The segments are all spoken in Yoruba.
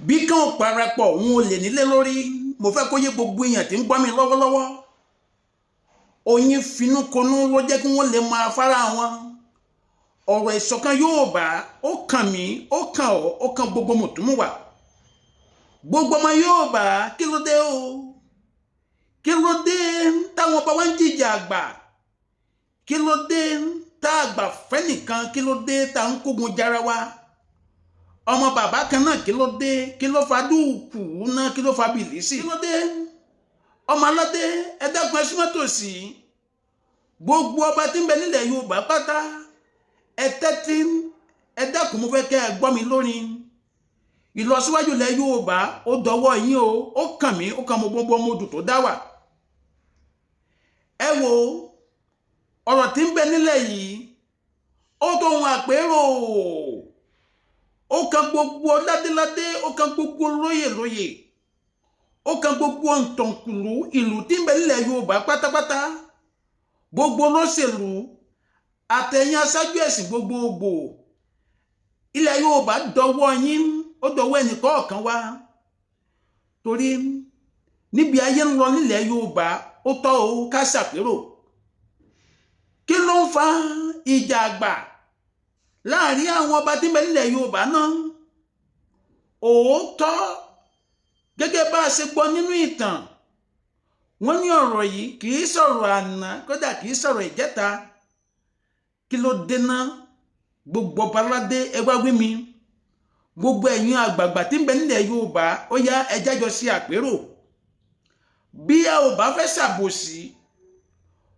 Bí kàn parapọ̀, òun ò lè nílé lórí. Mo fẹ́ kó yé gbogbo èèyàn tí ń gbọ́ mi lọ́wọ́lọ́wọ́. Oyin finúkonú ló jẹ́ kí wọ́n lè máa fara wọn. Ọ̀rọ̀ ìṣọ̀kan Yorùbá, ó kàn mí, ó kàn ọ́, ó kàn gbogbo mùtúmùwà, gbogbo ọmọ Yorùbá. Kí ló dé o? Kí ló dé táwọn ọba wa ń jìjà àgbà? Kí ló dé tá àgbà fẹ́nìkan? Kí ló dé tá ń kógun jara wa, ọmọ bàbá kan náà? Kí ló dé? Kí ló fa dúùkù náà? Kí ló fa bìlísì? Kí ló dé? Ọmọ aládé, ẹ dákun, ẹ súnmọ́ tòsí. Gbogbo ọba tí ń bẹ nílẹ̀ Yorùbá pátá, ẹ tẹ́tí, ẹ dákun, mo fẹ́ kẹ́ ẹ gbọ́ mi lórí ìlọsíwájú ilẹ̀ Yorùbá. Ó dọwọ́ yín o. Ó kàn mí, ó kàn mo gbogbo ọmọ odù tó dá wà. Ẹ wo ọ̀rọ̀ tí ń bẹ nílẹ̀ yìí, ó tó ohun àpérò. Ó kan gbogbo ládéládé, ó kan gbogbo lóyè lóyè, ó kan gbogbo ntọ̀nkùlú ìlú tí ń bẹ nílẹ̀ Yorùbá pátápátá, gbogbo olóṣèlú àtẹ̀yìn aṣáájú ẹ̀sìn gbogbogbò ilẹ̀ Yorùbá. Dọwọ́ yín, ó dọwọ́ ẹnì kọ̀ọ̀kan wá, torí níbi ayé ń lọ nílẹ̀ Yorùbá, ó tọ́ o ká ṣàpérò. Kí ló ń fa ìjà àgbà láàrin àwọn ọba tí ń bẹ nílẹ̀ Yorùbá náà? Òótọ́, gẹ́gẹ́ bá a ṣe gbọ́ nínú ìtàn, wọ́n ní ọ̀rọ̀ yìí kì í sọ̀rọ̀ àná, kódà kì í sọ̀rọ̀ ìjẹta. Kí ló dé náà? Gbogbo ọba aládé, ẹ wá wí mi. Gbogbo ẹ̀yin àgbààgbà tí ń bẹ nílẹ̀ Yorùbá, ó yá, ẹ jájọ sí àpérò. Bí a ò bá fẹ́ ṣàbòsí,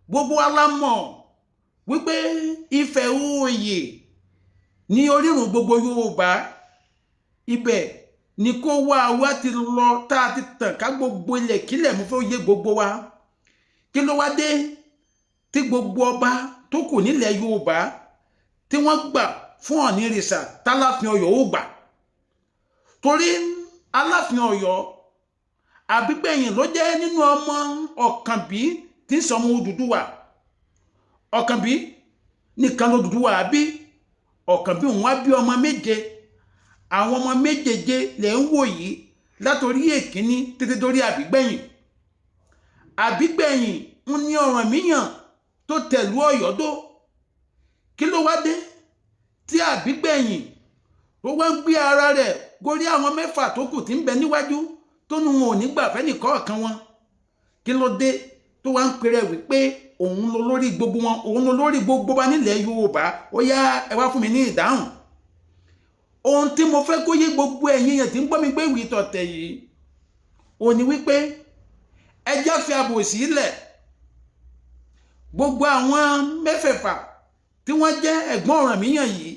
gbogbo wa la mọ̀ wípé Ifẹ̀ òòyè ní orírun gbogbo Yorùbá. Ibẹ̀ ni kó wá wá ti lọ tá a ti tàn ká gbogbo ilẹ̀ kílẹ̀. Mú fẹ́ yé gbogbo wa, kí ló wá dé tí gbogbo ọba tó kù nílẹ̀ Yorùbá tí wọ́n gbà fún Ọ̀nìrìṣà, tÁláàfin Ọ̀yọ́ ò gbà? Torí Aláàfin Ọ̀yọ́, àbígbẹ̀yìn ló jẹ́ nínú ọmọ Ọ̀kànbí tí ń sọmọ Odùduwà. Ọ̀kànbí nìkan lódùduwà bí. Ọ̀kànbí òun wá bí ọmọ méje. Àwọn ọmọ méjèèje lẹ̀ ń wò yìí, látòrí èkíní títí dórí àbígbẹ̀yìn. Àbígbẹ̀yìn ń ní Ọ̀rànmíyàn tó tẹ̀lú Ọ̀yọ́ dó. Kí ló wá dé tí àbígbẹ̀yìn tó wá ń gbé ara rẹ̀ gorí àwọn mẹ́fà tó kù tí ń bẹ níwájú, tó nu wọn ò ní gbà fẹ́nìkọ̀ọ̀kan wọn? Kí ló dé tó wá ń pèrè wípé òun ló lórí gbogbo wọn, òun ló lórí gbogbo wa nílẹ̀ Yorùbá? Ó yá, ẹ wá fún mi ní ìdáhùn. Ohun tí mo fẹ́ kó yé gbogbo ẹ̀yin yẹn tí ń gbọ́ mi gbé ìwé tọ̀tẹ̀ yìí ò ní wípé ẹ jẹ́ fi àbòsí lẹ̀. Gbogbo àwọn mẹ́fẹ̀ẹ̀fà tí wọ́n jẹ́ ẹ̀gbọ́n Ọ̀rànmíyàn yìí,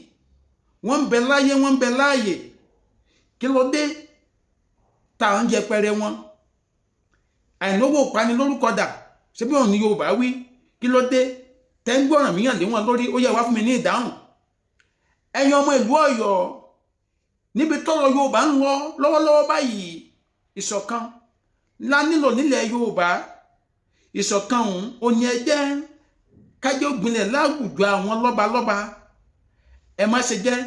wọ́n ń bẹ láyé, wọ́n ń bẹ láàyè. Kí ló dé tá à ń yẹpẹrẹ wọn? Àìnáwó pani lórúkọ dà, ṣé bí òun ní Yorùbá wí? Kí ló dé tẹ́ ń gbé Ọ̀rànmíyàn lé wọn lórí? Ó yẹ wá fún mi ní ìdáhùn. Ẹ̀yin ọmọ ìlú Ọ̀yọ́, níbi tọ́rọ̀ Yorùbá ń lọ lọ́wọ́lọ́wọ́ báyìí, ìṣọ̀kan la nílò nílẹ̀ Yorùbá. Ìṣọ̀kan òun ò ní ẹ jẹ́ kájọ́ gbilẹ̀ láwùjọ àwọn lọ́balọ́ba. Ẹ má ṣe jẹ́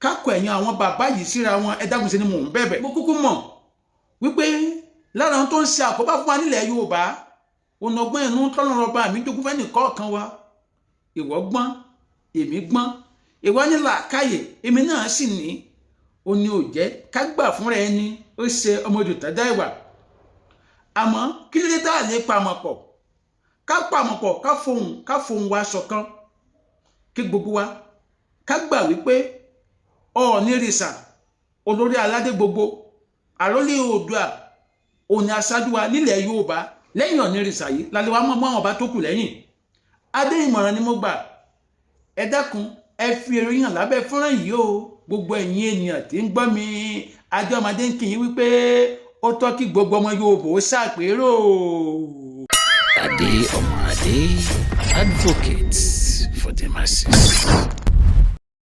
kákọ̀ ẹ̀yìn àwọn bàbá yìí síra wọn. Ẹ dákun, sí ni mò ń bẹ̀bẹ̀. Mo kúkú mọ̀ wípé lára àwọn tó ń ṣe àkóbá fún wa nílẹ̀ Yorùbá, ọ̀nà ọgbọ́n ẹ̀nu tọ́lọ́rọ̀ bá mi jogún fẹ́ nìkọ̀ọ̀kan wa. Ìwọ gbọ́n, èmi gbọ́n, ìwọ ní làákàyè, èmi náà sì ní. Ó ní ò jẹ́ ká gbà fúnra ẹni. Ó ṣe ọmọ ojú tàdá ìwà. Àmọ́ kí ló dé tá a lè pamọ́ pọ̀? Ká pamọ́ pọ̀, ká fohùn wa ṣọ̀kan, kí gbogbo wa ká gbà wípé Ọ̀ọ̀nìrìṣà, olórí aládé gbogbo, àrólé Oòduà, òní aṣáájú wa nílẹ̀ Yorùbá. Lẹ́yìn Ọ̀ọ̀nìrìṣà yìí lálẹ́ wa mọ́ àwọn ọba tó kù lẹ́yìn. Adé ìmọ̀ràn ni mo gbà. Ẹ dákun, ẹ fi èrò yàn lábẹ́ fọ́nrán yìí o. Gbogbo ẹ̀yin ènìyàn tí ń gbọ́ mi, adé ọmọdé ń kì í wípé ó tọ́ kí gbogbo ọmọ Yorùbá ó ṣàpérò. Ade Omade, advocate for the masses.